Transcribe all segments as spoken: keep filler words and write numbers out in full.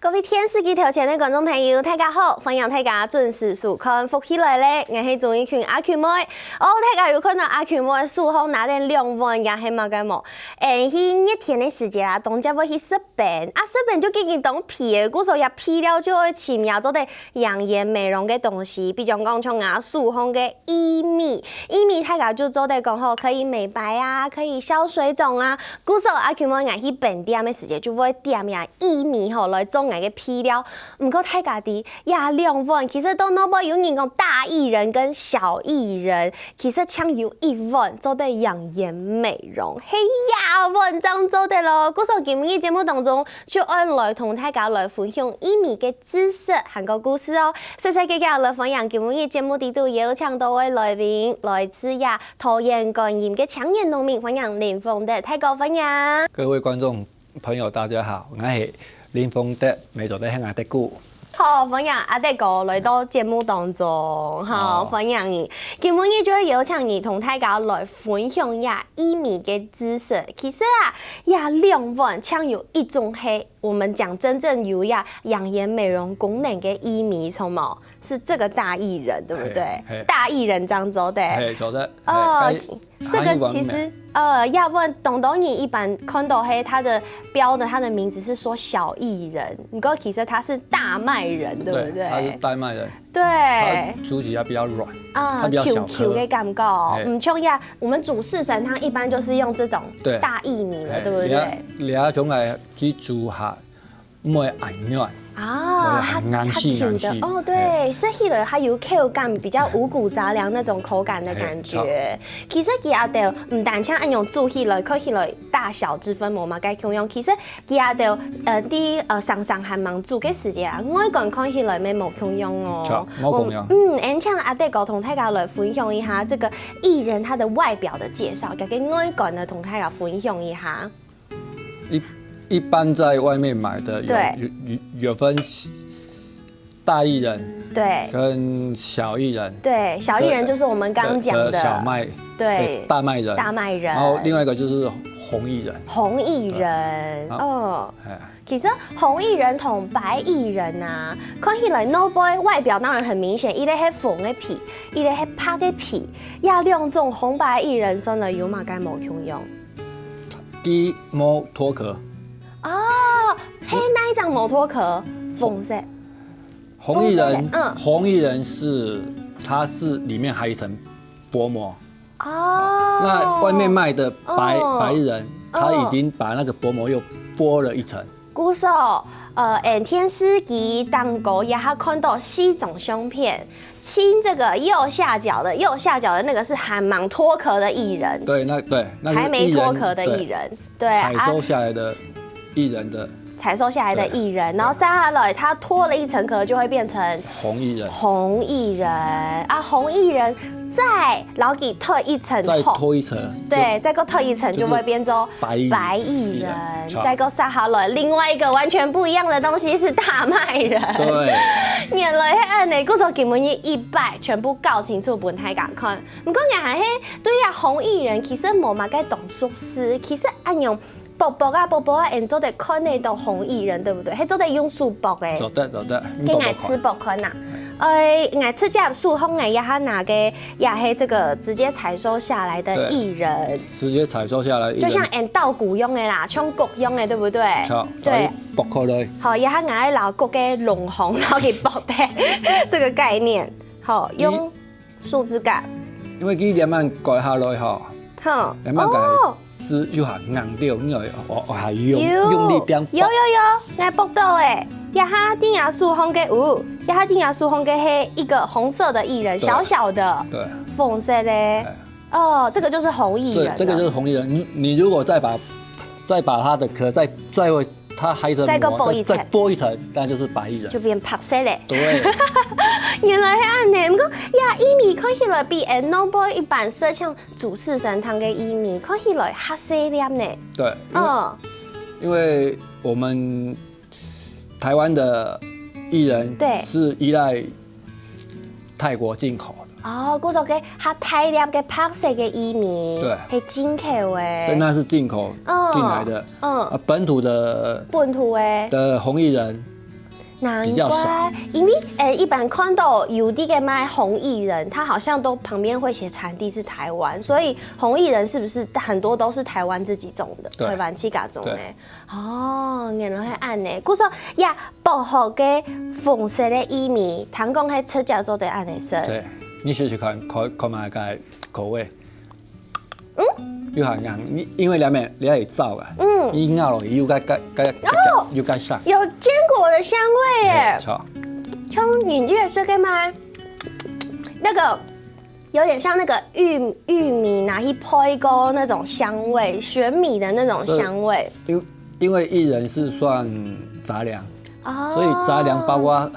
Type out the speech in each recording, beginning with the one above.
各位電視機頭前个觀眾朋友，大家好！歡迎大家準時收看《福氣來了》，𠊎係鍾意群阿群妹。哦，大家有看到阿群妹手項拿等兩碗，也係麼个無？欸，去熱天个時節啊，當然會去食冰，啊食冰就緊緊當肥个，故所這肥料就會尋啊做得養顏美容个東西，比將講像啊手項个薏米，薏米大家就做得講吼，可以美白啊，可以消水腫啊。故所阿群妹𠊎去冰店个時節就會點啊薏米吼來做𠊎个肥料。毋過大家知，這兩碗其實都攏會有人講大薏仁跟小薏仁，其實淨有一碗做得養顏美容，係這碗正做得咯。故所今日節目當中就愛來同大家來分享薏米个知識還過故事哦。細細个个來歡迎今日節目裡肚邀請到个來賓，來自於桃園觀音个青年農民，歡迎林豐德大哥，歡迎。各位觀眾朋友，大家好，𠊎係林豐德，乜做得喊𠊎德哥。好，歡迎阿德哥來到節目當中，好，好。歡迎你。今日就邀請你同大家來分享一下薏米个知識。其實啊，這兩碗淨有一種係 我們講真正有這養顏美容功能个薏米，著無？是這個大薏仁，對不對？嘿，嘿。大薏仁這樣做，對。嘿，做得。哦，嘿，這個其實，呃，這碗當多人一般看到係它的標的，它的名字是說小薏仁，不過其實它是大麥仁，對不對？對，它是大麥仁。對。它煮起來比較軟，啊，它比較小顆。Q Q的感覺哦，嘿。毋像這，我們主式參湯一般就是用這種，對。大薏米了，對，對不對？你要，你要從來 去煮下，毋會恁軟，啊，毋會恁硬絲，它，它Q的，硬絲。哦，對，嘿。食起來它有口感，比較五穀雜糧那種口感的感覺。嘿，著。其實佢這兜毋單淨恁樣煮起來，看起來大小之分無麼个共樣。其實佢這兜，呃，在，呃，生生還吂煮个時節啊，外觀看起來乜無共樣哦。著，無共樣。嗯，嗯，恁請阿德哥同大家來分享一下這個薏仁它的外表的介紹，佢个外觀呢，同大家分享一下。 一，一般在外面買的有，對。有，有，有分大薏仁，對。跟小薏仁，對，小薏仁就是我們剛剛講的，的，的小麥，對。對，大麥仁，大麥仁。然後另外一個就是紅薏仁。紅薏仁，對。好。哦。哎。其實紅薏仁同白薏仁啊，看起來外背外表當然很明顯，一個係紅个皮，一個係白个皮，這兩種紅白薏仁算來有麼个無共樣？ 佢無脫殼。哦，係哪一種無脫殼？紅色。紅薏仁，紅色的，嗯。紅薏仁是，它是裡面還有一層薄膜。哦。那外面賣的白，哦。白薏仁，哦。它已經把那個薄膜又剝了一層。 故所，呃，𠊎等電視機頂高這下看到四張相片，親這個右下角的，右下角的那個是還吂脫殼的薏仁。對，那，對，那個還沒脫殼的薏仁，薏仁，對，對，採收下來的薏仁的。啊，採收下來的薏仁，對，然後曬下來，它脫了一層殼，就會變成紅薏仁。紅薏仁，啊，紅薏仁再摎佢脫一層，再脫一層，對，就，再過脫一層，就會變做 白薏，白薏仁，薏仁，著。再過曬下來，另外一個完全不一樣的東西是大麥仁。對。原來係恁呢，故所今晡日一擺全部搞清楚分大家看。毋過𠊎還係對這紅薏仁其實無麼个當熟識，其實恁樣薄薄啊薄薄啊，𠊎等做得看得到紅薏仁，對不對？係做得用手剝个。做得，做得，用手剝看。該𠊎試剝看啊。哎，𠊎直接手項𠊎這下拿个 也係這個直接採收下來的薏仁。對，直接採收下來的薏仁。就像𠊎等稻穀樣个啦，像穀樣个，對不對？著，對。來剝開來。好，這下𠊎愛摎穀个囊項，然後去剝忒，這個概念。好，用樹枝幹。因為佢這樣割下來吼，哼，這樣割，哦。係有下硬掉，因為𠊎，𠊎還用，有，用力這樣剝。有，有，有，𠊎剝到欸，這下在𠊎手項个有，這下在𠊎手項个係一個紅色的薏仁，對。小小的，對。紅色的。哎。 哦，這個就是紅薏仁了。對，這個就是紅薏仁。你，你如果再把，再把它的殼再，再會，它還是再再剝一層。再剝一層，那就是白薏仁。就變白色了。對。原來係恁呢，毋過呀，薏米看起來比𠊎等外背一般食像主式參湯个薏米，看起來較細粒呢。對，因為，嗯。因為我們 台灣的薏仁，對。是依賴泰國進口的。哦，故所个較大粒个白色个薏米，對。係進口个。對，那是進口，哦，進來的。嗯。啊，本土的，本土的。的紅薏仁，难怪，比较少。因为呃，一般看到有啲个卖红薏仁，它好像都旁边会写产地是台湾，所以红薏仁是不是很多都是台湾自己种的，对。台湾自家种的？对。哦，原来系恁呢。故所呀，薄荷个红色个薏米，听讲系直接做得恁呢食。对，你试试看，看看卖个口味。 有好香，你因为两面你也燥啊，嗯，你咬落去又该该该哦，又该上。有坚果的香味耶，错，从你这个是干嘛？那个有点像那个玉玉米拿去泡一锅那种香味，玄米的那种香味。因因为薏仁是算杂粮，哦，所以杂粮包括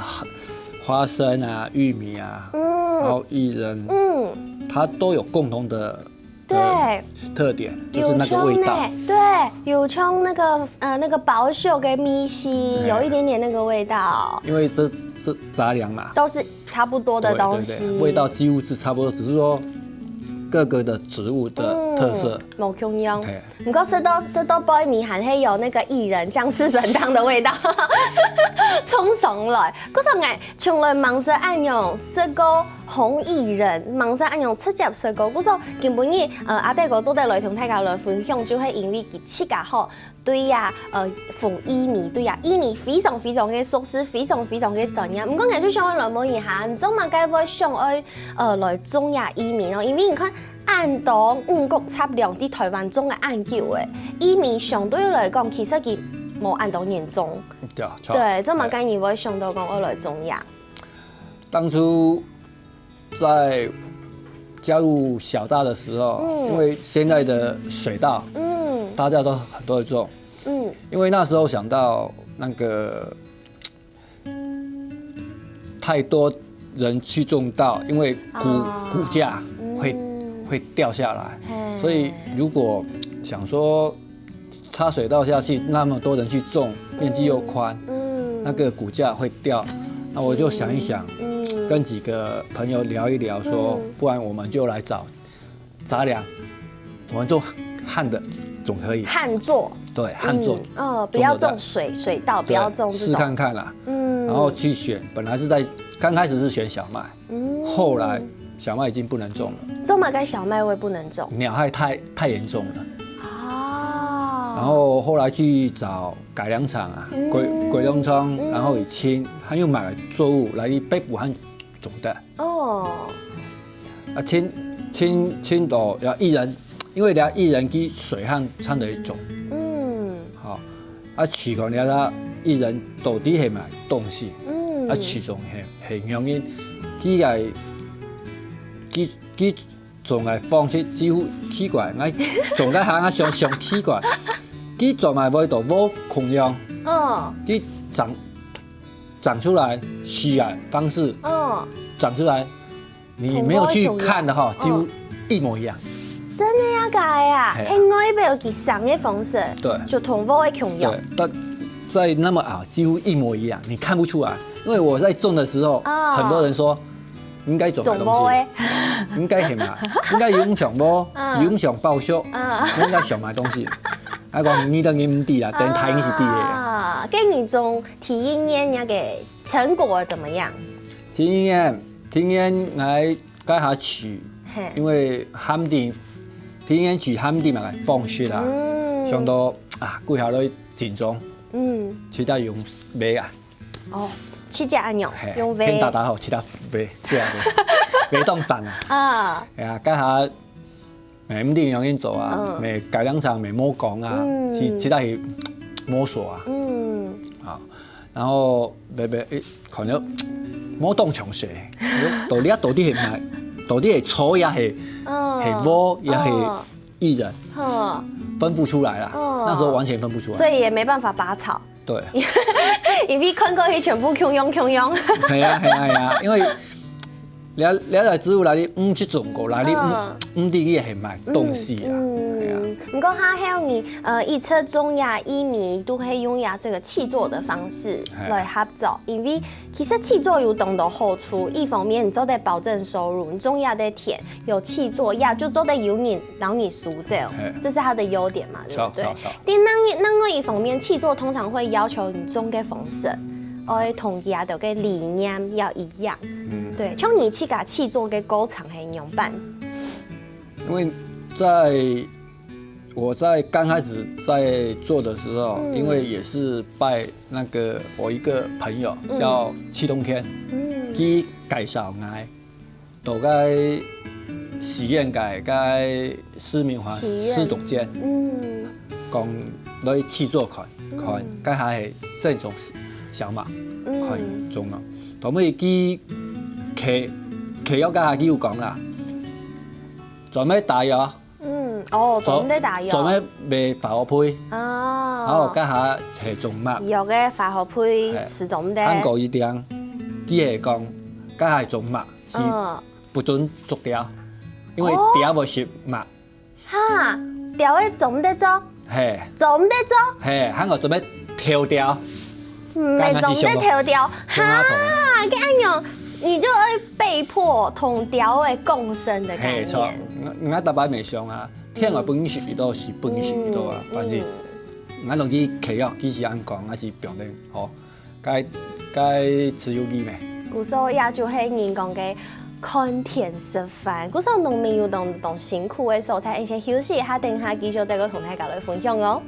花生啊、玉米啊，嗯，然后薏仁，嗯，它都有共同的。 对，特点就是那个味道。对，有像那个呃那个包秀跟米西，有一点点那个味道。因为这是杂粮嘛，都是差不多的东西，味道几乎是差不多，只是说各个的植物的特色。某共样。不过吃到吃到包米还是有那个薏仁，像四神汤的味道，冲上来。可是哎，从来蛮是按用，吃过 红薏仁，蛮是恁样直接食个。故所今晡日，呃，阿德哥做得來同大家來分享，就係因為佢自家吼，對呀，呃，紅薏米，對呀，薏米非常非常个熟識，非常非常个專業。毋過，𠊎就想愛來問一下，你做麼个會想愛，呃，來種呀薏米呢？因為你看，恁多五穀雜糧在台灣種个恁久誒，薏米相對來講，其實佢無恁多人種。對，對，做麼个你會想到講愛來種呀？ 当初在加入小大的时候，因为现在的水稻，嗯，大家都很多人种，嗯，因为那时候想到那个太多人去种稻，因为股股价会会掉下来，所以如果想说 插水稻下去，那么多人去种，面积又宽，嗯，那个股价会掉。那我就想一想，嗯，跟几个朋友聊一聊，说，不然我们就来找杂粮，我们种旱的总可以。旱作，对，旱作，嗯，不要种水水稻，不要种试看看啦。嗯，然后去选，本来是在刚开始是选小麦，后来小麦已经不能种了。做么个小麦会不能种？鸟害太太严重了。哦，然后后来去找改良场啊，改改良场，然后去请，还有买作物来北部还种的。哦，啊，请请请到要薏仁，因为了薏仁佢水旱常得种。嗯，好，啊，试看了薏仁到底系么东西，嗯，啊，试种系系用因，佢个佢佢 种个方式几乎奇怪，𠊎种个下啊想想奇怪，佢种个味道无共样，嗯，佢长长出来是啊方式，嗯，长出来你没有去看的话，几乎一模一样。真的呀，假的呀？系外表佢生个方式，对，就同我个共样。对，但在那么啊，几乎一模一样，你看不出来。因为我在种的时候，很多人说。 应该种个东西，应该很嘛，应该有想无，有想报销，应该想买东西。啊，讲你等你唔知啦，等台语是知个。啊，跟你种第一年那个成果怎么样？第一年，第一年来该下去，因为旱地，第一年去旱地嘛，放弃啦，想到啊，过下来紧张，嗯，其他用卖啊。 哦，七只安样，用喂。天大大好，七只喂，对啊，喂，喂当散啊。啊，哎呀，该下，每唔定样样做啊，每改良场，每摸讲啊，其其他去摸索啊。嗯，好，然后喂喂，可能摸当详细，到底啊到底系卖，到底系草也系，系窝也系薏仁，分不出来啦。那时候完全分不出来，所以也没办法拔草。 对，因为看过去全部共样共样。系啊系啊系啊，因为了了来植物来你唔去种过，来你唔唔知佢系卖东西啊，系啊。毋过哈，还有你呃，一车种呀，一米都可以用呀这个气作的方式来合作，因为其实气作有当多好处，一方面你做得保证收入，你种呀的田有气作呀，就做得有人让你收走，这是它的优点嘛，对不对？ 但另另外一方面，气作通常会要求你种个方式，愛同佢个理念要一樣。嗯，對，像你自家製作个過程係仰般？因為在我在剛開始在做的時候，嗯，因為也是拜那個我一個朋友，嗯，叫戚東天，嗯，佢介紹𠊎到該戲院个該市民華戲院，食俗間，嗯，講來試做看，看，嗯，該下係正宗小馬，嗯，看中了。同尾佢佢佢要該下佢有講啦，準備打烊。 嗯，哦，做毋得打烊。做咩賣化學配？啊，然後該下係種馬。有个化學配係，係做毋得。還過一點，佢係講，該下種馬係，嗯，不准捉鳥，因為，哦，鳥會食馬。哈，鳥仔做毋得捉？係。做毋得捉？係，還過做咩偷鳥？嗯，該下係做毋得偷鳥。哈，該恁樣，你就會被迫同鳥仔共生的概念。係，著。𠊎𠊎逐擺也想啊， 天外分你食幾多，係分你食幾多啊，嗯，反正，嗯，𠊎攏去契約，佢係恁講，𠊎係放等，吼，該該自由意咩？故所也就係人講个看天食飯，故所農民有當當辛苦个所在，𠊎先休息一下，等下繼續再過同大家來分享哦。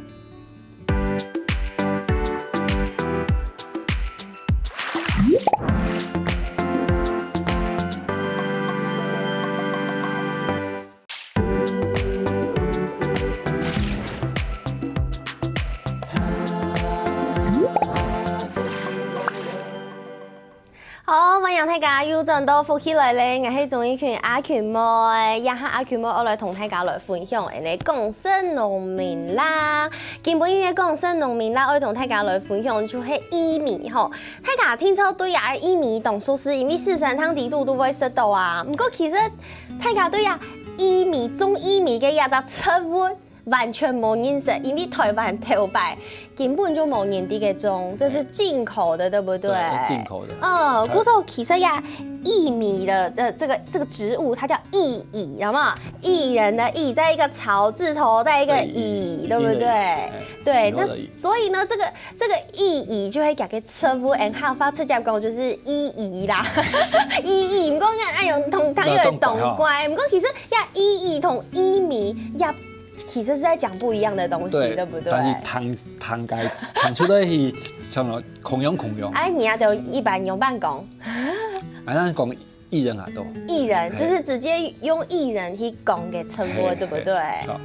好，歡迎大家又轉到福氣來了，𠊎係鍾意群阿群妹，這下阿群妹愛來同大家來分享，𠊎等个廣式農民曆。今晡日个廣式農民曆愛同大家來分享就係薏米吼。大家定著對這薏米當熟識，因為四神湯裡肚都會食到啊。毋過其實大家對這薏米、種薏米个這隻植物 完全無認識，因為臺灣頭擺根本就無人在該種，這是進口的，對不對？對，是進口的。嗯，故所其實呀，薏米的，呃，這個，這個植物，它叫薏苡，有沒有？薏仁的薏，再一個草字頭，再一個薏，對，對不對？薏仁的薏，哎，對，那所以呢，這個，這個薏苡就係這個植物，𠊎客話直接講就是薏苡啦。薏苡，毋過𠊎，哎喲，同，同，有點懂怪，毋過其實呀，薏苡同薏米呀， 其實是在講不一樣的東西，對，對不對？但是聽，聽起來，聽出來係差不多共樣共樣。哎，你啊，就一般仰般講？啊，咱講薏仁啊，都。薏仁，嘿。就是直接用薏仁去講个稱呼，嘿，對不對？嘿，好。哦。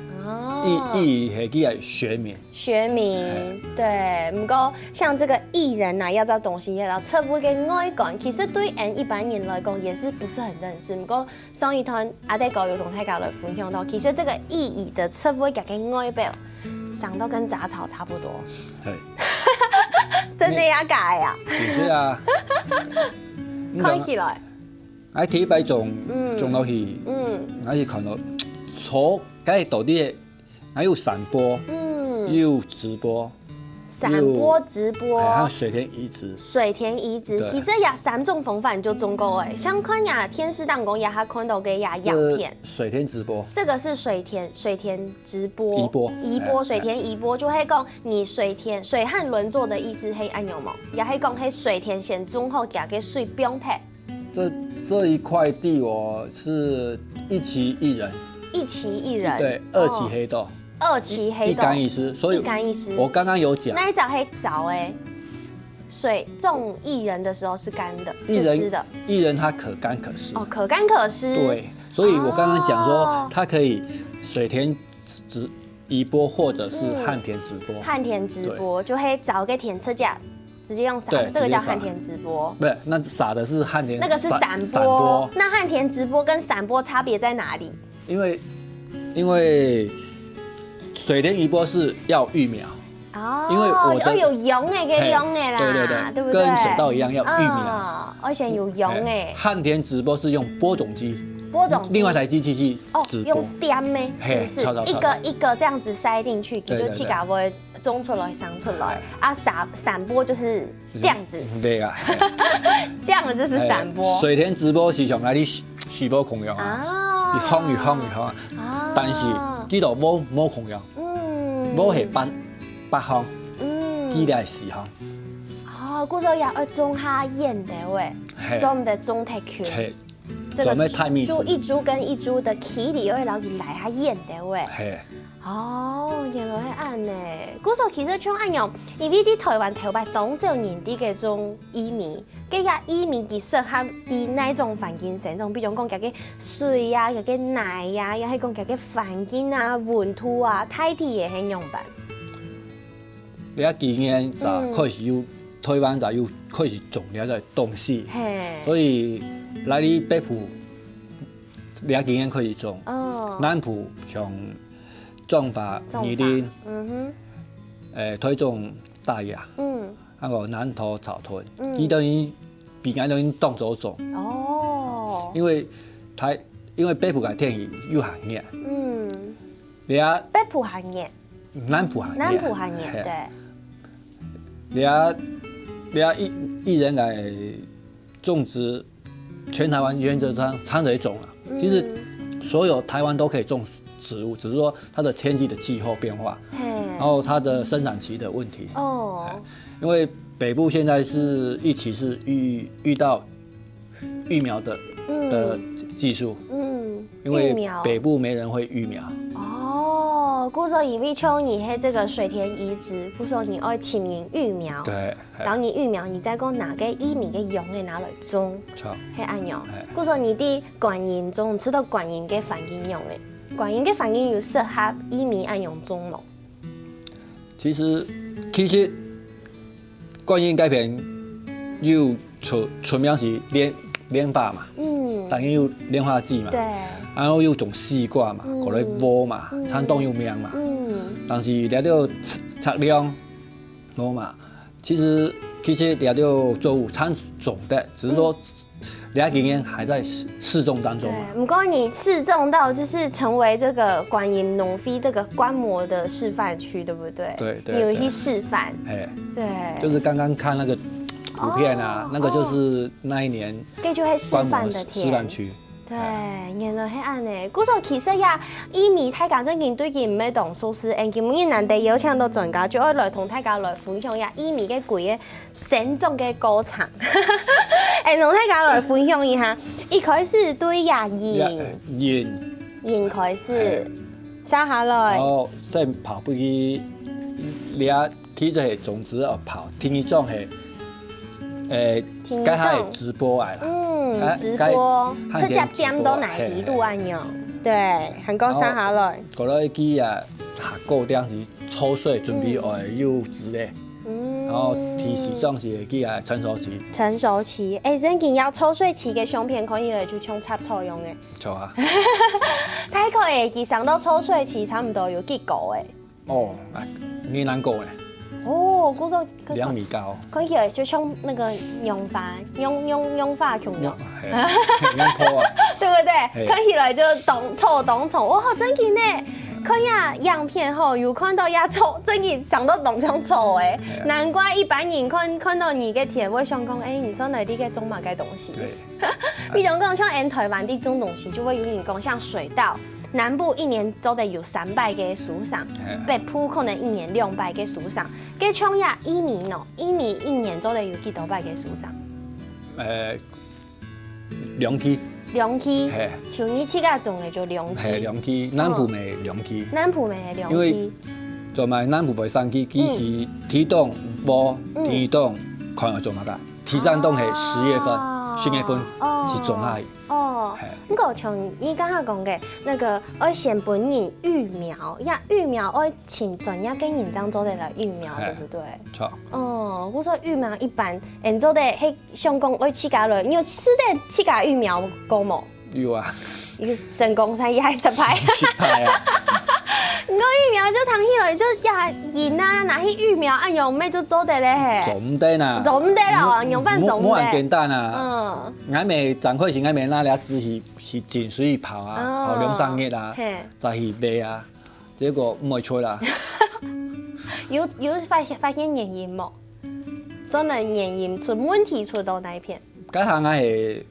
薏，薏係佢个學名。學名，嘿。對。毋過像這個薏仁啊，這隻東西，這隻植物个外觀，其實對𠊎等一般人來講也是不是很認識。毋過 上一段阿德哥有同大家來分享到，其實這個薏苡的植物佮个外表，生到跟雜草差不多。對。真的呀，假的呀？就是啊。看起來。哎，第一擺種，嗯。種落去，嗯。還係看到草，該到底 還有山坡，嗯。又有直坡，山坡、直坡。哎，還有水田移植。水田移植，對。其實這三種方法就種過欸。像看這電視當中這下看到个這影片。這水田直坡。這個是水田，水田直坡。移坡。移坡，哎，水田移坡，就係講你水田，水旱輪作的意思係恁樣無？也係講係水田先種好，佢个水放忒。 這，這一塊地我是一期薏仁。一期薏仁。對，二期黑豆。哦。二期黑豆。一，一矸一絲，所以一矸一絲。我剛剛有講。哪一隻係燥个？水，種薏仁的時候是乾的，是濕的。薏仁，薏仁它可乾可濕。哦，可乾可濕。對，所以我剛剛講說，哦。它可以水田直，移坡或者是旱田直坡。嗯。旱田直坡，對。就係燥个田直接 直接用撒，對，這個叫旱田直播。直接撒。不是，那撒的是旱田，那個是散播。散，散播。那旱田直播跟散播差別在哪裡？因為，因為水田移播是要育苗，哦，因為我的，哦，有用的跟用的啦，嘿，對，對，對，對不對？跟水稻一樣要育苗。哦，而且有用的。嘿，旱田直播是用播種機，播種機。另外一台機器去哦，直播。用點的，嘿，是不是？一個一個這樣子塞進去，對，對，對。就去搞會 種出來、生出來。啊，散，散播就是這樣子。嗯，對啊。這樣子就是散播。哎，水田直播是像該你直播共樣啊，啊。一方一方一方啊。啊。但是佢都無，無共樣，嗯。無係八，八方，嗯。佢係四方。哦。哦，故所也愛種較遠兜仔，嘿。做毋得種忒近。嘿，這個種得太密集。一株跟一株的距離，愛摎佢拉較遠兜仔。嘿。哦，原來係恁呢。故所其實像恁樣，因為在台灣頭擺當少人在該種薏米，該个薏米佢適合在哪種環境生長？比如講佢个水啊，佢个泥啊，也係講佢个環境啊、溫度啊，大體个係仰般？ 這幾年就開始有，台灣就有開始種這个東西，嘿。所以來到北部，這幾年開始種，哦。南部像彰化、彰化、宜蘭，嗯哼。誒，台中、大雅，嗯。還有南投、草屯，嗯。佢等於比較容易當做種，哦。因為台，因為北部个天氣又較熱，嗯。這北部較熱，南部較熱，南部較熱，嘿。對。這，這薏，薏仁个種植，全台灣原則上常常種啊。其實所有台灣都可以種植物，只是說它的天氣的氣候變化，嘿。然後它的生產期的問題。哦。哎，因為北部現在是一期是遇，遇到疫苗的，嗯。的技術，嗯。因為疫苗。北部沒人會育苗。哦，故所因為像你係這個水田移植，故所你愛請人育苗。對。然後你育苗，你再過拿該薏米个秧仔拿來種，著。係恁樣。哎。故所你在觀音種，知道觀音个環境仰仔？觀音个環境有適合薏米恁樣種無？其實，其實觀音該片有出，出名係蓮，蓮花嘛，嗯。當然有蓮花季嘛，對。然後有種西瓜嘛，嗯。過來禾嘛，嗯。山東有名嘛。嗯。但是這兜測，測量，禾嘛，其實，其實這兜作物常種得，只是說，嗯。這幾年還在試，試種當中啊。對，不過你試種到就是成為這個觀音農會這個觀摩的示範區，對不對？對，對，你有去示範。對。嘿。對。就是剛剛看那個圖片啊，哦，那個就是那一年，哦。這就係示範的田。觀摩示範區。對，原來係恁呢。故所其實呀，薏米大家正經對佢毋係當熟悉，𠊎今晡日難得邀請到專家，就愛來同大家來分享一下薏米个規个 生長个過程。哎，同大家來分享一下，一開始對呀，仁，仁，仁開始，哎。生下來。然後先刨分佢，這，其實係種子哦，刨，第二種係，誒，第二種。該下係直播來啦。嗯，哎，直播，該，直接點到哪一度按鈕？嘿，嘿。對，還講生下來。然後，過來佢啊，下個點子 抽穗，準備愛有籽咧。嗯。然後第四種係佢个成熟期。成熟期，哎，正經愛抽穗期个相片，看起來就像插草樣个。著啊。大概佢生到抽穗期差不多有幾高誒？哦，啊，你難講誒。哦，故所 兩米高。看起來就像那個娘花，娘，娘，娘花共樣。娘，嘿，娘婆啊。對不對？嘿。看起來就當，草當長，哇，正經呢。看這影片吼，有看到這草，正經生到當像草誒。嘿啊。難怪一般人看，看到你个田會想講，哎，你上來這個種麼个東西？對。比如講，像𠊎台灣的種東西，就會有人講像水稻，南部一年做得有三擺个收成，嘿。北部可能一年兩擺个收成。該像這薏米呢？ 薏米一年做得有幾多擺个收成？呃，兩期。兩期，嘿。像你自家種个就兩期。嘿，兩期，南部乜兩期。哦。南部乜兩期。因為做麼个南部會三期，佢係，嗯。天冬播，嗯。天冬看愛做麼个，第三冬係十月份，哦。十月份係種下去。哦。嘿。不過像你剛剛講个，那個愛先分人育苗，呀，育苗愛請專業个人正做得來育苗，嘿。對不對？ 著。哦，故所育苗一般，𠊎做得係想講愛自家來，你有試著自家育苗過無？有啊。有成功才也還失敗？失敗啊。毋過育苗就聽起來就也贏啊，拿去育苗，哎喲，毋係就做得咧嘿。做毋得啦。做毋得啦，嗯，仰般做毋得？無，無恁簡單啊。嗯。𠊎乜正開始，𠊎乜拿這枝去，去浸水泡啊，哦。泡兩三日啊，嘿。再去賣啊。 結果毋會出啦。有，有發現，發現原因無？真的原因出，問題出到哪一片？該下𠊎係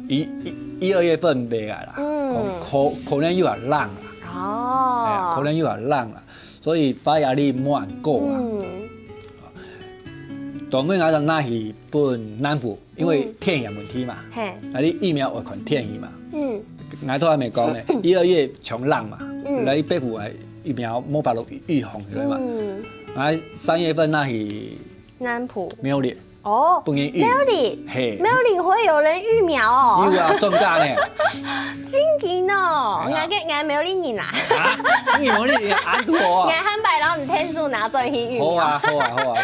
一，一，一二月份賣个啦，嗯。可，可，可能又較冷啦。哦。哎呀，可能又較冷啦，所以發芽率無恁高啊。嗯。講尾𠊎就拿去分南部，因為天氣个問題嘛。嘿，啊，你疫苗愛看天氣嘛。嗯𠊎頭先也講个，一二月強冷嘛，嗯來北部个疫苗無法度預防起來嘛。嗯，啊，三月份拿去南部苗栗，哦，分人預。苗栗，嘿，苗栗會有人疫苗哦，有啊，中獎呢。真緊哦，哎呀𠊎个𠊎苗栗人啦，啊，你苗栗人安堵好啊。𠊎還擺摎你天數拿轉去疫苗。好啊，好啊，好啊，好啊。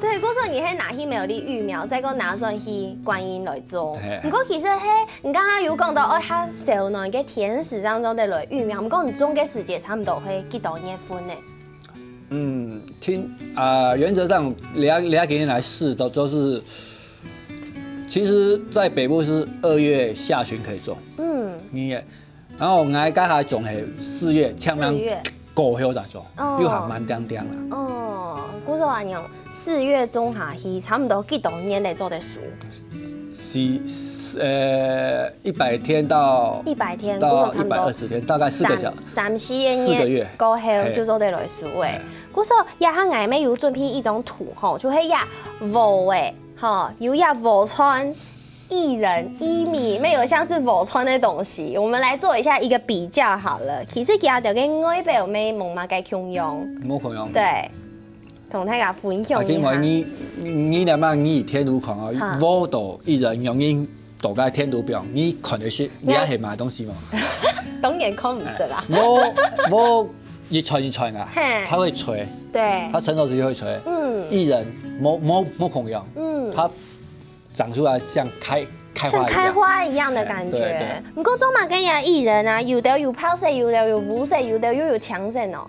對，故所你係拿去苗栗疫苗，再過拿轉去觀音來做嘿。毋過其實係，你剛剛有講到，哦，佢燒暖个天時當中得來疫苗，毋過你種个時節差毋多係幾多月份呢？嗯，聽啊、原則上，你要你要給人來試的，就是，其實在北部是二月下旬可以做，嗯，你也，然後𠊎該下種係四月，像樣四月。過後再種，哦又還蠻當當啦。哦，故所恁樣，四月種下去，差毋多幾多日來做得收？是，呃，一百天到一百天，到故所差毋多一百二十天，大概四個小時。三四個月，四個月過後嘿就做得來收誒嘿。故所這下𠊎乜有準備一張圖吼，就係這禾誒，吼，有這禾椴、薏仁、薏米，乜有像是禾椴的東西。我們來做一下一個比較好了。其實佢兜个外表乜無麼个共樣，無可能。對，同大家分享啊，一下。因為你你你那麼你天路看啊哈，禾到薏仁用人到該天路表，你看得識，你也係買東西嘛。當然看毋識啦。禾禾一串一串啊嘿，它會垂，對，它成熟時會垂。嗯薏仁無無無共樣，嗯，它長出來像開開像開花一樣。花一樣的感覺。對對毋過做麼个呀，薏仁啊，有的有白色，有的有烏色，有的又有青色哦，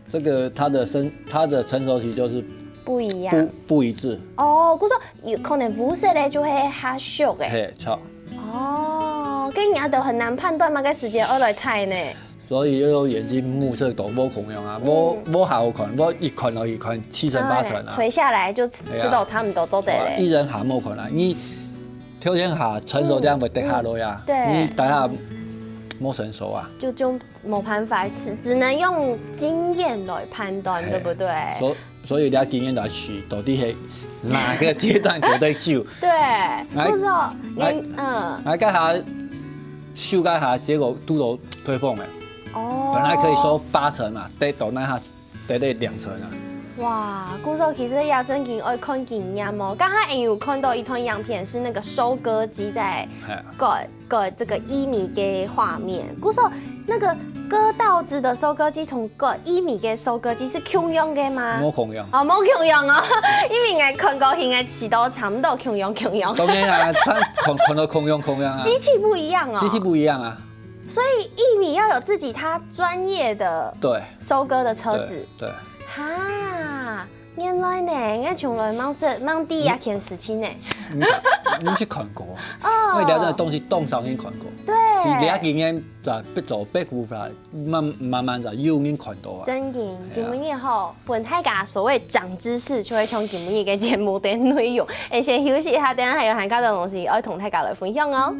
這個它的生它的成熟期就是不一樣。不不一致。哦，故所有可能烏色的就會較熟誒。嘿，著。哦，跟人家都很難判斷嘛，該時間愛來採呢。所以要用眼睛目測到無共樣啊，無無好看，無一看落去看七成八成啊。垂下來就吃哎呀吃到差不多都得嘞。一人下無看啊，你條件下成熟點會跌下來啊，對你等下無成熟啊。就就沒辦法，是只能用經驗來判斷，嘿對不對？所所以你要經驗來試，到底係哪個階段做得收？對，來不知道，來嗯嗯，來該下收該下，結果堵到颱風了，哦，本來可以收八成嘛，跌到該下跌到兩成啊。哇，故所其實也正經愛看經驗哦。剛剛也有看到一段影片，是那個收割機在哎，割割這個薏米的畫面。故所那個割稻子的收割機同割薏米的收割機是共樣的嗎？無共樣。哦，無共樣哦，因為𠊎看過去，𠊎試到差不多共樣共樣。當然啊，它看看到共樣共樣啊，機器不一樣哦，機器不一樣啊。所以薏米要有自己它專業的對收割的車子。對，哈，原來呢，𠊎從來吂識吂知這件事情呢。你你去看過啊？因為哦，兩種東西當少人看過。對，其實你經驗在做百分之百，慢慢慢在有人看到啊。真經，對啊今晡日吼，分大家所謂長知識，就會從今晡日个節目的內容。誒，先休息一下，等下還有還較多東西愛同大家來分享哦。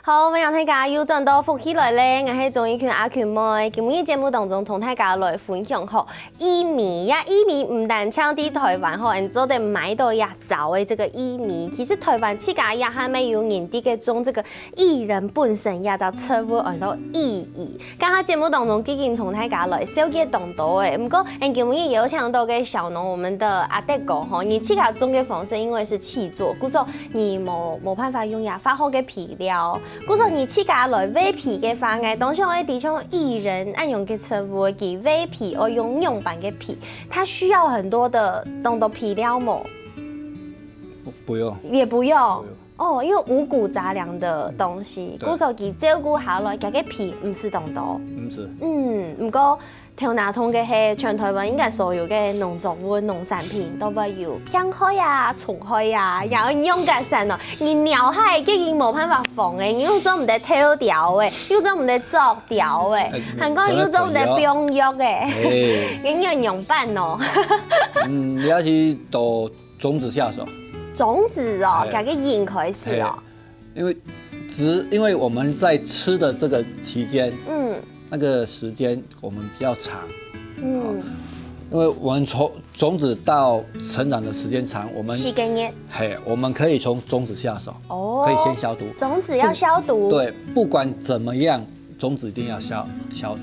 好，歡迎大家又轉到福氣來了，𠊎係鍾意群阿群妹。今晡日節目當中同大家來分享吼，薏米呀，薏米毋單淨在台灣吼，你做得買到這朝的這個薏米，其實台灣自家也還蠻有人在該種這個薏仁本身這隻植物，安到薏薏。 剛剛節目當中已經同大家來紹介當多誒，毋過，𠊎今晡日邀請到个小農，我們的阿德哥吼，你自家種个方式因為是契作，故所你無無辦法用這化學个肥料，故所你自家來餵肥个話，𠊎當想愛知像薏仁恁樣个植物，佢餵肥愛用仰般个肥，它需要很多的當多肥料無？不用。也不用。不用哦，因為五穀雜糧的東西，對故所佢照顧下來，佢个肥毋使當多。毋使。嗯，毋過頭那痛个係全台灣應該所有个農作物、農產品都會有病害啊、蟲害啊，也愛仰結煞哦。你鳥害已經無辦法防欸，你又做毋得投掉欸，又做毋得捉掉欸，還講又做毋得放藥欸，你愛仰般哦？嗯，你要去走种子下手，种子哦，改个引开始哦。因为植，因为我们在吃的这个期间，嗯，那个时间我们比较长，嗯，因为我们从种子到成长的时间长，我们四个月，嘿，我们可以从种子下手，哦，可以先消毒，种子要消毒，对，不管怎么样，种子一定要消消毒，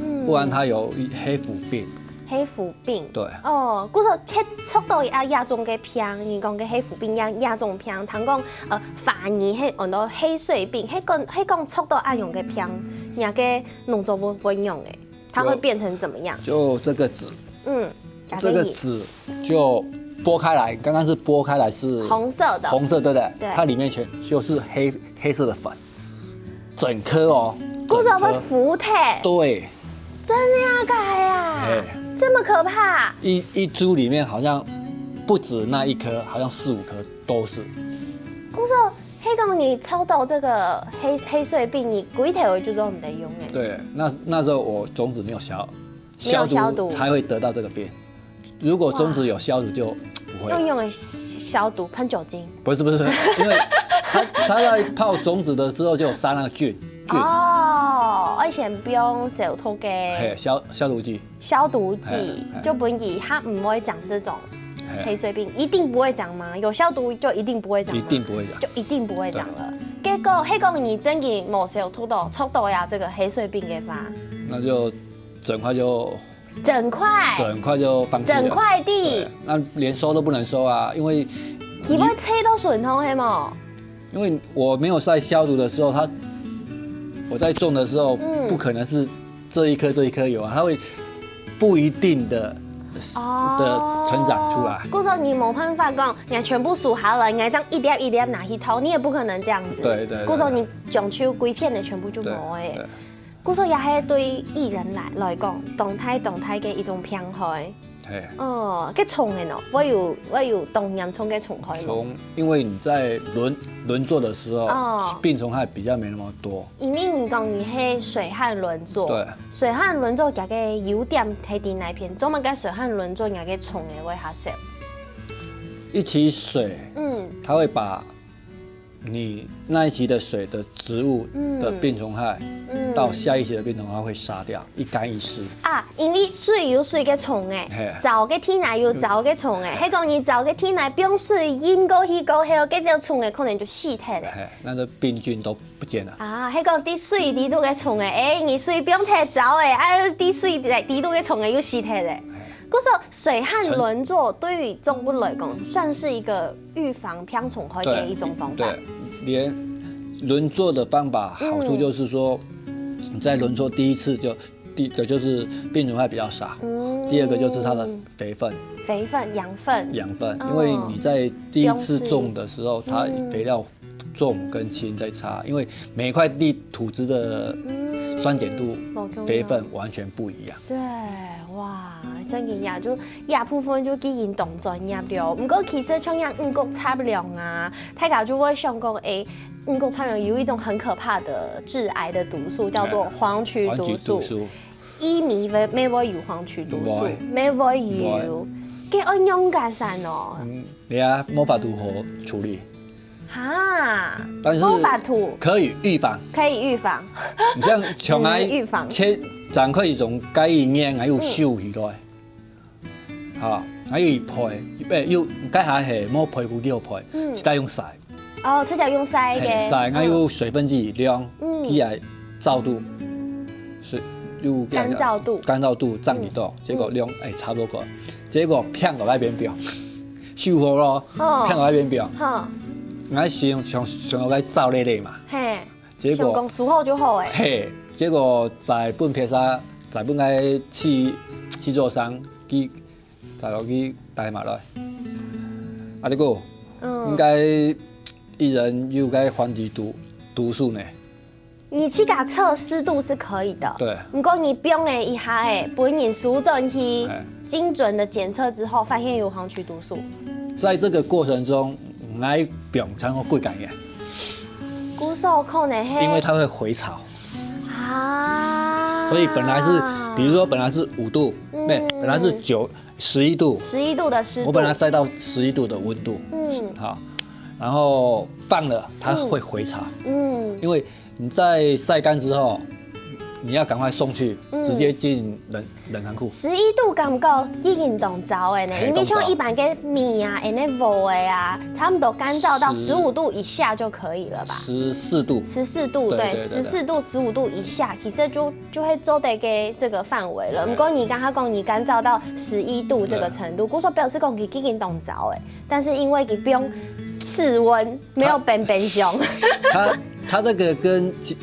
嗯，不然它有黑腐病，黑腐病，对，哦，故所切触到啊亚种个病，你讲个黑腐病亚亚种病，听讲呃法语黑很多黑穗病，黑讲黑讲触到啊样个病，人个农作物会用诶，它会变成怎么样？就这个籽，嗯，这个籽就剥开来，刚刚是剥开来是红色的，红色对不对？对，它里面全就是黑黑色的粉，整颗哦，故所会浮起，对，真的呀，假的呀？这么可怕？一一株里面好像不止那一颗，好像四五颗都是。故所 黑讲你抽到这个黑黑穗病，你规头就做毋得用诶。对，那那时候我种子没有消，没有消毒才会得到这个病。如果种子有消毒就不会。用用消毒喷酒精。不是不是，因为它它在泡种子的时候就有杀那个菌菌。哦，而且不用消毒给。嘿，消消毒剂。消毒剂就不会，它不会长这种。 黑穗病一定不会长吗？有消毒就一定不会长，一定不会长，就一定不会长了。结果，黑讲你真的没消毒到，抽到呀这个黑穗病的话，那就整块就整块，整块就放弃了，整块地，那连收都不能收啊，因为你会吹到损通黑吗？因为我没有在消毒的时候，它我在种的时候，嗯，不可能是这一颗这一颗有啊，它会不一定的。的成长出来。故所你没办法讲，你全部数好了，你这样一粒一粒拿去偷，你也不可能这样子。对对。故所你种出归片的全部就没哎。故所也还对艺人来来讲，动态动态的一种偏好。哦，个虫的喏，我有我有当严重个虫害。虫，因为你在轮轮作的时候，病虫害比较没那么多。 因为你讲你是水旱轮作，对，水旱轮作佢个优点係在哪片？专门个水旱轮作，佢个虫也会下少。一期水，嗯，它会把你那一期的水的植物的病虫害，嗯，到下一期的病虫害会杀掉，一干一湿。啊，因为水有水个虫哎，燥个天啊有燥个虫哎，还讲你燥个天啊，不用水淹过去过后，这条虫哎可能就死掉了。那个病菌都 不见了。啊，迄个滴水滴肚个蟲诶，诶，你水放忒燥诶，啊，滴水滴肚个蟲诶又死忒咧。故所水旱轮作对于作物来讲，算是一个预防病虫害的一种方法。对，连轮作的方法好处就是说，你在轮作第一次就第就就是病虫害比较少，第二个就是它的肥分，肥分、养分，养分，因为你在第一次种的时候，它肥料 重跟轻在差，因为每块地土质的酸碱度、肥分完全不一样。对，哇，真个呀，就这部分就已经当专业了。不过其实像养五穀杂粮啊，大家就会想讲，诶，五穀杂粮有一种很可怕的致癌的毒素，叫做黄曲毒素。黄曲毒素。 伊乜乜乜會有黄曲毒素，乜會有，个愛仰結煞哦。你啊，無法度好處理。哈，但是無法度可以預防，可以預防。你像像預防，切，長開一種該一年，還有收起來，哈，還有一倍，一倍又該下係無倍不六倍，嗯，其他用晒。 哦，這叫用晒个。晒，還有水分子量，嗯，佢个燥度，水又乾燥度，乾燥度降幾多，結果量哎差不多，結果放到該邊放，收好咯，放到該邊放，好，𠊎想想想到該燥咧咧嘛，嘿，結果講收好就好哎，嘿，結果在分別儕，在分該去去做商，佢 再落去帶嘛來。啊，你講，應該一人有該黃曲毒毒素呢？你自家測濕度是可以的，對，毋過你放了一下，哎，分人收轉去，哎精準的檢測之後，發現有黃曲毒素。在這個過程中，𠊎放差不多幾個月，故所可能係因為它會回潮，啊，所以本來是，比如說本來是五度，嗯對，本來是九十一度，十一度的濕度，我本來曬到十一度的溫度，嗯好，然後放了它會回潮，嗯因為你在曬乾之後，你要趕快送去，嗯直接進冷冷藏庫。十一度感覺已經當燥的呢，嘿因為像一般个米啊，恁呢無的啊，差不多乾燥到十十五度以下就可以了吧？十四度，十四度，對，對對对十四度、十五度以下，其實就就會做得个這個範圍了。對毋過你剛剛講你乾燥到十一度這個程度，故所表示講佢已經當燥欸，但是因為佢不用室溫，沒有冰冰箱，它它這個跟其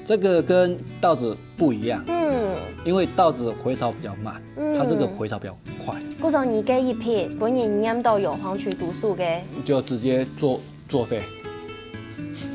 這個跟稻子不一樣，嗯因為稻子回潮比較慢，嗯它這個回潮比較快。故所你這一批本人驗到有黃曲毒素个就直接作作廢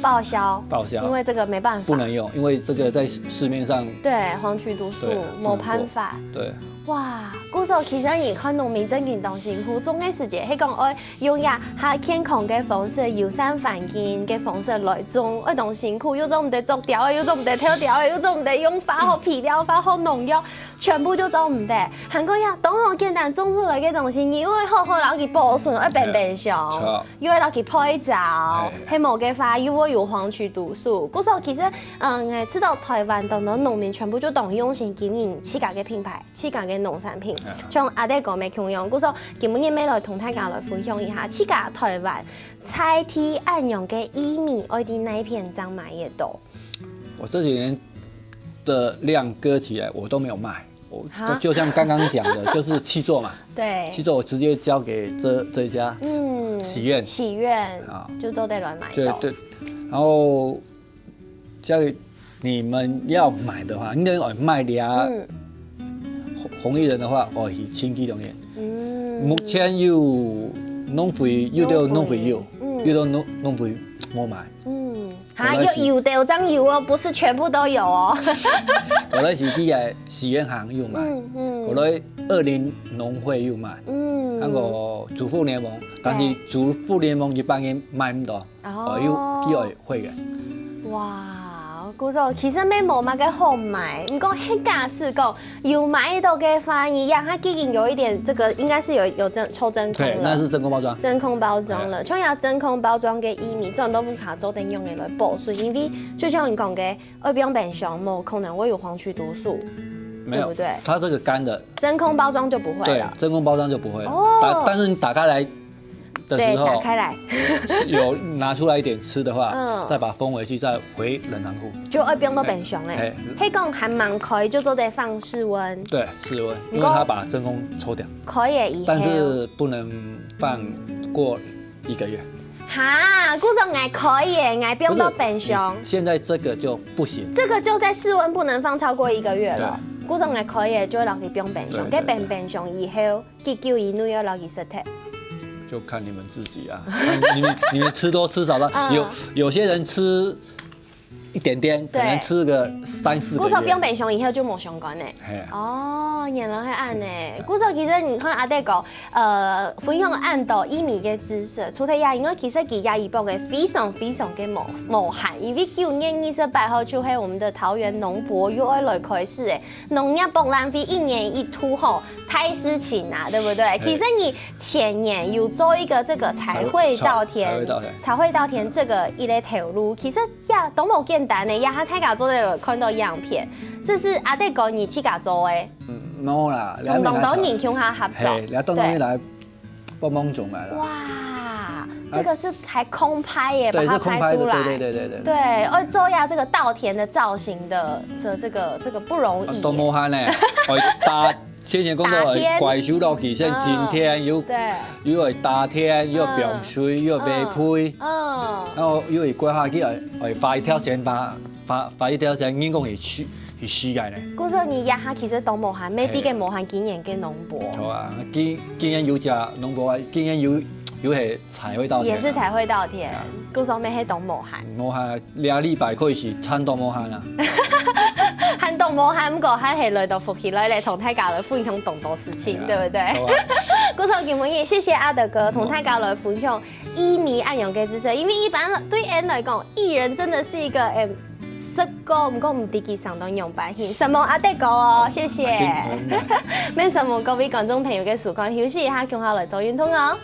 報銷，報銷，因為這個沒辦法，不能用，因為這個在市面上對黃曲毒素對沒辦法。對哇，故所其實你看農民真經當辛苦，種个時節，係講愛用呀較健康个方式、友善環境个方式來種，愛當辛苦，又做毋得捉鳥，又做毋得偷鳥，又做毋得用化學肥料、化學農藥，全部就做毋得。還過呀，當然簡單種出來个東西，你又愛好好摎佢保存，愛冰冰箱，錯又愛摎佢配燥，嘿係無个話又會有黃曲毒素。故所其實，嗯，誒，知道台灣當多農民全部就當用心經營自家个品牌。 自家个農產品，像阿德哥乜共樣，故所今晡日乜來同大家來分享一下，自家台灣在地恁樣个薏米，愛在哪片正買得到？我這幾年的量割起來，我都沒有賣。我哈就就像剛剛講的，就是契作嘛，對契，作我直接交給這這一家嗯喜宴，喜宴啊就做得來買到。對對，然後交給你們要買的話，應該要賣給啊嗯，紅紅衣人的話，哦，係千幾兩銀。嗯目前有農會，有兜農會有，嗯有兜農農會無賣。嗯，哈，我來是有有的有張有哦，不是全部都有哦。後來是在喜宴行有賣，嗯嗯後來二林農會有賣，嗯還有主婦聯盟，但是主婦聯盟一般人買毋到，哦，有佢愛會員。哇，故所其實乜無麼个好買，毋過係假使講有買到个話，你讓它已經有一點這個，應該是有有真抽真空對，了。那是真空包裝。真空包裝了，像要真空包裝个薏米，這種都不卡做得用个來保存，因為就像你講个，愛放冰箱，無可能會有黃曲毒素，沒有對不對？它這個乾的，真空包裝就不會了。對，真空包裝就不會了。哦打但是你打開來的對，時候打，開來有拿出來一點吃的話，嗯再把它封回去，再回冷藏庫。就愛放到冰箱嘞哎。係講還吂開就做得放室溫，對，室溫，不過因為它把真空抽掉，開了以後。但是不能放過一個月。哈，故所𠊎開耶，𠊎放到冰箱不是，你。現在這個就不行。這個就在室溫不能放超過一個月了。故所𠊎開耶，就會摎佢放冰箱，對對該放冰箱以後，幾久以內愛摎佢食忒。就看你們自己啊，看你們你們吃多吃少的，嗯有有些人吃一點點，可能對吃個三四個月。故所放冰箱以後就無相關嘞。嘿，哦，原來係恁呢。故所其實你看阿德哥，呃，分享恁多薏米个知識，除了呀，因為其實佢也一般个非常非常个無無閒，因為九月二十八號就係我們的桃園農博又愛來開始誒，農業博覽會一年一度吼，大事情啊，對不對？嘿其實你前年有做一個這個彩繪稻田，彩繪稻田彩繪稻田這個一個頭路，其實呀都無簡單呢，呀，大家做得有看到樣片，這是阿德哥你自家做的。嗯，無啦，同同多人共下合作。嘿，然後東東來幫忙種來了。哇，這個是還空拍耶，把對，它是空拍的，拍出來。對對對對對。對，愛做呀這個稻田的造型的的這個這個不容易耶。都無閒呢，愛打，先前講到打田怪手落去，像今天又對，又愛打田，又愛放水，又愛買肥，嗯，然後又愛規劃去愛愛畫一條線，畫畫畫一條線，人工係需係需要呢。故所你呀，其實都無閒，每一個無閒經驗个農博。好啊，今今年有隻農博啊，今年有又係彩繪稻田啊。也是彩繪稻田，故所乜係當無閒。無閒，這禮拜可以是慘到無閒啊。還當無閒，毋過還係來到福氣來來同大家來分享當多事情，對不對？好啊。故所今晡日謝謝阿德哥同大家來分享藝人恁樣个知識，因為一般對人來講，藝人真的是一個，嗯， 識過，毋過毋知佢生到樣般形。承蒙阿德哥哦，謝謝。免承蒙各位觀眾朋友个收看，休息一下，共下來做運動哦。